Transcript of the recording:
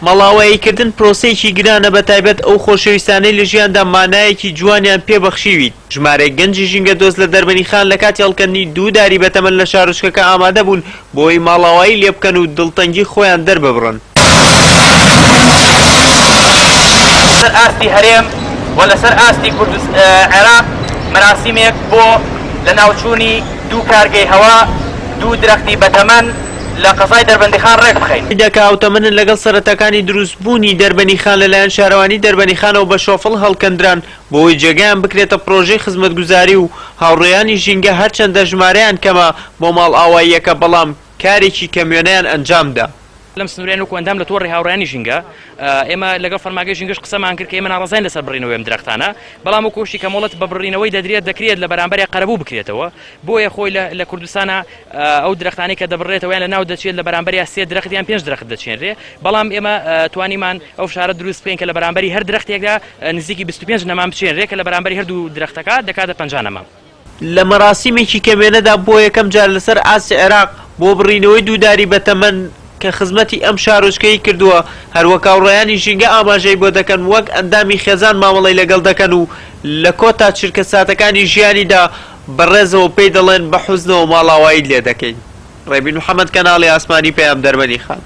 ماڵئاواییکردن پرۆسەیەکی گرانە بەتایبەت ئەو خۆشەویستانەی لە ژیاندا مانایەکی جوانیان پێ بەخشیویت، ژمارەیەک گەنجی ژینگەدۆست لە دەربەنیخان لە کاتی هەڵکەندنی دوو داری بەتەمەن لە شارۆچکەکە ئامادە بوون بۆ ئەوەی ماڵئاوایی لێبکەن و دڵتەنگی خۆیان دەرببڕن. لەسەر ئاستی هەرێم و لەسەر ئاستی عێراق مەراسیمێک بۆ لەناوچوونی دوو کارگەی هەوا، دوو درەختی بەتەمەن لە قەزای دەربەندیخان ڕێکبخەین. کە هاوتەمەنن لەگەڵ سەرەتاکانی دروستبوونی دەربەنیخان لەلایەن شارەوانی دەربەنیخانەوە بە شۆفڵ هەڵکەندران بۆ ئەوەی جێگایان بکرێتە پڕۆژەی خزمەتگوزاری و هاوڕێیانی ژینگە هەرچەندە ژمارەیان کەمە بۆ ماڵئاواییەکە بەڵام کارێکی کەموێنەیان ئەنجامدا. لەم سنوورەین وەکو ئەندام لە تۆڕی هاوڕێیانی ژینگە ئێمە لەگەڵ فەرمانگەی ژینگەش قسەمان کرد کە ئێمە ناڕەزاین لەسەر بڕینەوەی ئەم درەختانە بەڵام وەکو ئەوشی کە مۆڵەت بە بڕینەوەی دەدرێت دەکرێت لە بەرامبەریا قەرەبوو بکرێتەوە بۆیە خۆی لە کوردستانە ئەو درەختانەی کە دەبڕێتەوە یان لە ناو دەچێت لە بەرامبەریا سێ درەخت یان پێنج درەخت دەچێنرێ بەڵام ئێمە توانیمان ئەو فشارە دروست بکەین کە لە بەرامبەری هەر درەختێکدا نزیکی 25 نەمام بچێنرێ کە لە بەرامبەری هەردوو درەختەکە دەکاتە 50 نەمام. لە مەراسیمێکی کەموێنەدا بۆ یەکەم جار لەسەر ئاستی عێراق بۆ بڕینەوەی دوو داری بەتەمەن کە خزمەتی ئەم شارۆچکەی کردووە، هەروەک هاوڕێیانی ژینگە ئاماژەی بۆ دەکەن وەک ئەندامی خێزان مامەڵەی لەگەڵ دەکەن و لە کۆتا چرکە ساتەکانی ژیانیدا بە ڕێزەوە پێی دەڵێن بە حوزنەوە ماڵاواییت لێ دەکەین. ڕێبین محەمەد کەناڵی ئاسمانی پەیام دەربەنیخان.